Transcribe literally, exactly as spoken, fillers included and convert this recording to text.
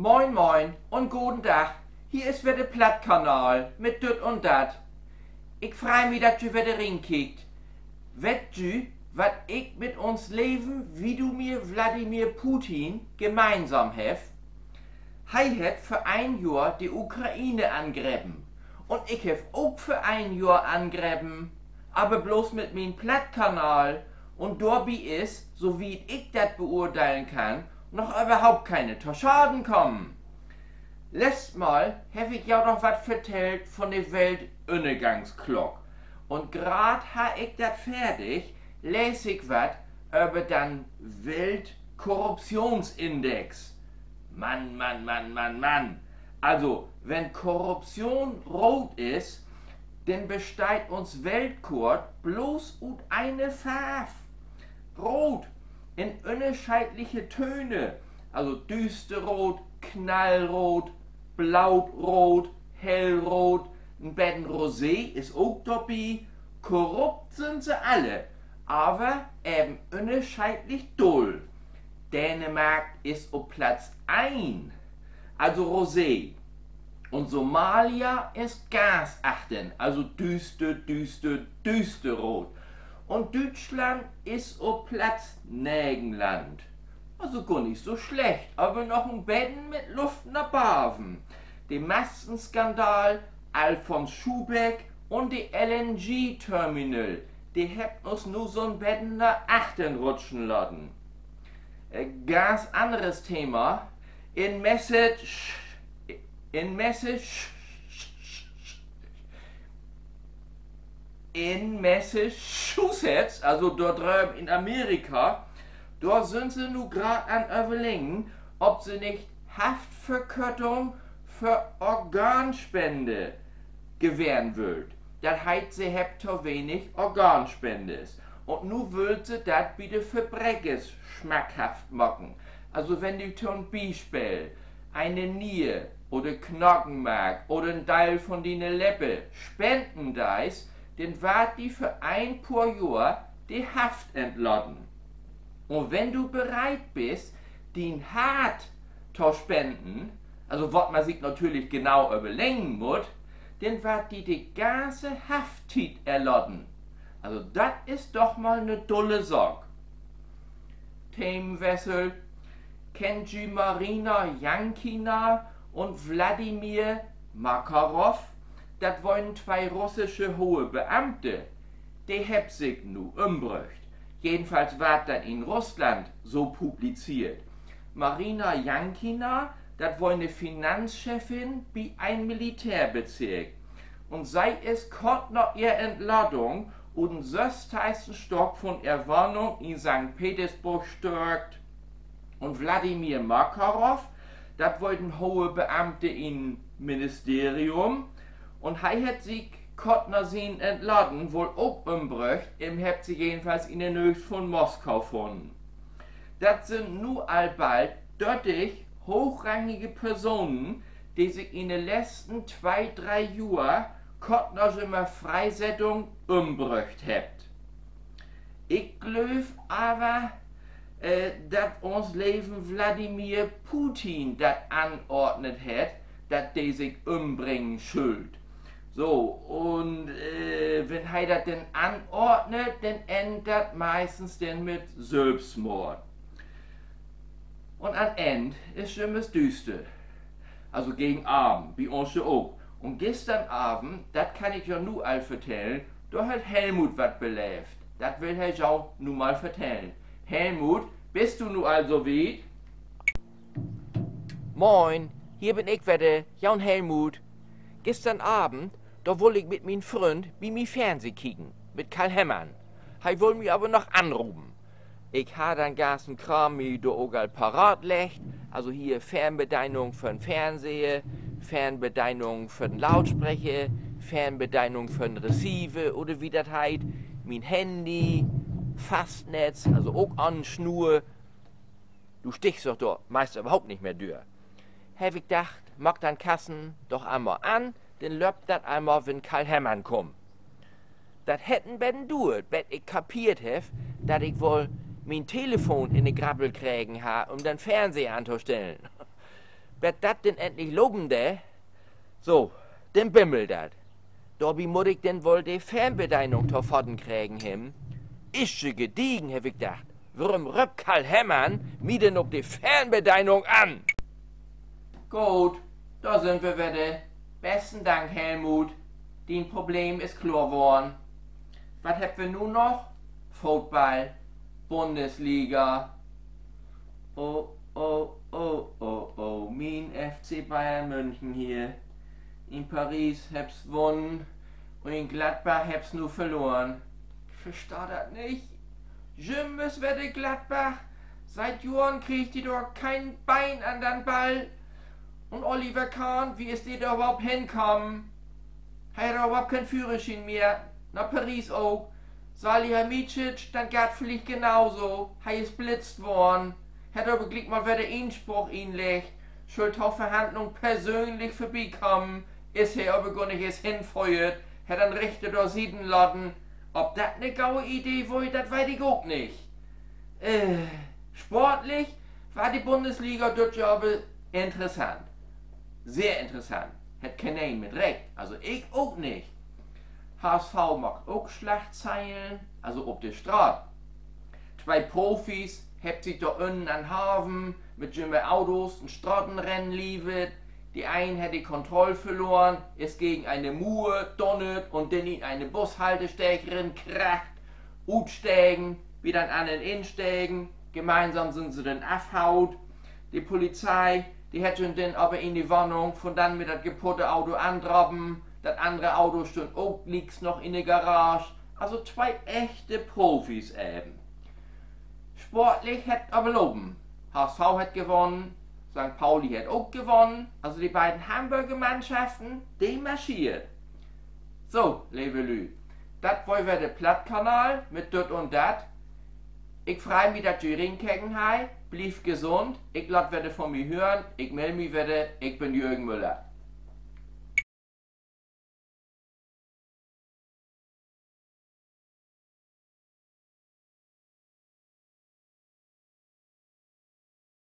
Moin, moin un goden Dag. Hier is wedder de Plattkanal mit Düt un Dat. Ik frei mi, dat ji wedder rinkiekt. Weet ji, wat ik mit uns leven Widumir Wladimir Putin gemeinsam heff? He hett vör een Johr de Ukraine angrepen. Un ik heff ok vör een Johr angrepen, aver blots mit mien Plattkanal. Un dorbi is, so wiet ik dat beurdeilen kann, noch överhaupt keene to Schaden kamen. Letzt Mal heff ik jo doch wat vertellt von de Weltünnergangsklock. Un graad harr ik dat fertig, lees ik wat över den Weltkorruptionsindex. Mann, Mann, Mann, Mann, Mann. Also, wenn Korruption root is, denn besteiht uns Weltkoort blots ut ene Farv. Root, in ünnerscheedliche Töne. Also düüsterroot, knallroot, blauroot, hellroot, en beten rosé is ok dorbi. Korrupt sünd se alle, aver even ünnerscheedlich dull. Dänemark is op Platz een, also rosé. Un Somalia is ganz achtern, also düüster, düüster, düüsterroot. Un Düütschland is op Platz negen landt. Also gor nich so slecht, aver noch en beten mit Luft na baven. De Maskenskandal, Alfons Schubeck un de L N G-Terminal, de hebbt uns nu so'n beten na achtern rutschen laten. Äh, ganz anneres Thema. In Message, in Message, in Massachusetts, also dor dröven in Amerika, dor sünd se nu graad an överleggen, of se nich Haftverköttung för Organspende gewähren wüllt. Dat heet, se hebbt to wenig Organspenders. Un nu wüllt se dat bi de Verbrukers smackhaft maken. Also wenn du to'n Bispeel ene Nier oder Knockenmark oder en Deel von diene Leppe spenden deist, denn warrt di för een poor Johr de Haft entlaten. Un wenn du bereit büst, dien Hart to spenden, also wat man sik natürlich genau överleggen mutt, denn warrt di de ganze Hafttiet erlaten. Also dat is doch mal 'ne dulle Saak. Themenwessel. Kennt ji Marina Jankina un Wladimir Makarow? Dat weren twee russische hoge Beamte. De hebbt sik nu ümbröcht. Jedenfalls warrt dat in Russland so publizeert. Marina Jankina, dat weer 'ne Finanzchefin bi en Militärbezirk. Un se is kort na ehr Entladung ut den sössteihnsten Stock von ehr Wahnung in Sankt Petersburg stört. Un Wladimir Makarow, dat weer en hoge Beamte in Ministerium. Un he hett sik kort na sien Entlaten woll ok ümbröcht, em hebbt se jedenfalls in de Neegd von Moskau funnen. Dat sünd nu al bald dörtig hoochrangige Personen, de sik in de letzten twee, dree Johr kort na jümmer Freisettung ümbröcht hebbt. Ik glööv aver, äh, dat uns leven Wladimir Putin dat anordnet hett, dat de sik ümbringen schüllt. So, un, äh, wenn he dat denn anordnet, denn endt dat meistens denn mit Sülvstmoord. Un an't Enn is jümmers düüster. Also gegen Avend, bi uns ja ok. Un güstern Avend, dat kann ik jo nu al vertellen, dor hett Helmut wat beleevt. Dat will he jo nu mal vertellen. Helmut, büst du nu al so wiet? Moin, hier bün ik wedder, jo'n Helmut. Güstern Avend, dor wull ik mit mien Fründ bi mi Fernseh kieken, mit Karl Hemmann. He wull mi aver noch anropen. Ik harr den ganzen Kraam mi dor ok al paraat leggt, also hier Fernbedienung för'n Fernseher, Fernbedienung för'n Lautsprecher, Fernbedienung för'n Receiver oder wie dat heet, mien Handy, Fastnetz, also ok an Snuur. Du stiggst doch dor meist överhaupt nich mehr dör. Heff ik dacht, maak den Kassen doch eenmal an, denn löppt dat eenmal, wenn Karl Hemmann kummt. Dat hett en beten duert, bet ik kapeert heff, dat ik woll mien Telefon in de Grabbel kregen harr, üm den Fernseher antostellen. Bet dat denn endlich lopen deit, so, denn bimmelt dat. Dorbi mutt ik denn woll de Fernbedienung to faten kregen hebben. Is je gediegen, heff ik dacht. Worüm röppt Karl Hermann mi denn op de Fernbedienung an? Goot, dor sünd wi wedder. Besten Dank, Helmut. Dien Problem is kloor worrn. Wat hebbt wi nu noch? Football. Bundesliga. Oh, oh, oh, oh, oh, mien F C Bayern München hier. In Paris hebbt se wunnen un in Gladbach hebbt se nu verloren. Ik verstah dat nich. Jümmers wedder Gladbach. Siet Johren kriegt de dor keen Been an den Ball. Un Oliver Kahn, wo is de dor överhaupt henkamen? He hett överhaupt keen Führerschien mehr. Na Paris ok. Salihamidzic, dat geiht villicht genau so. He is blitzt worrn. Hett aver gliek mal wedder Inspruch inleggt. Schull to Verhandlung persönlich vörbikamen. Is he aver gor nich eerst henföhrt. Hett den Richter dor sitten laten. Of dat 'ne gode Idee weer, dat weet ik ok nich. Äh, sportlich weer de Bundesliga düt Johr aver interessant. Sehr interessant. Hett keeneen mit rekent, also ik ok nich. H S V maakt ok Slagzeilen, also op de Straat. Twee Profis hebbt sik dor ünnen an'n Haven mit jümehr Autos en Stratenrennen levert. De een hett de Kontroll verloren, is gegen ene Muer dunnert un denn in ene Bushaltesteed rinkracht. Utstegen, bi den annern instegen, gemeinsam sünd se denn afhaut. De Polizei, de hett jüm denn aver in de Wahnung vun den mit dat kaputte Auto andropen. Dat annere Auto stünn ok glieks noch in de Garage. Also twee echte Profis even. Sportlich hett aver lopen. H S V hett gewunnen, Sankt Pauli hett ok gewunnen. Also de beiden Hamborger Mannschaften, de marscheert. So, leve Lüüd, dat weer wedder de Plattkanal mit Düt un Dat. Ik frei mi, dat ji rinkeken hebbt. Blievt gesund. Ik laat wedder vun mi hören. Ik meld mi wedder. Ik bün Jürgen Müller.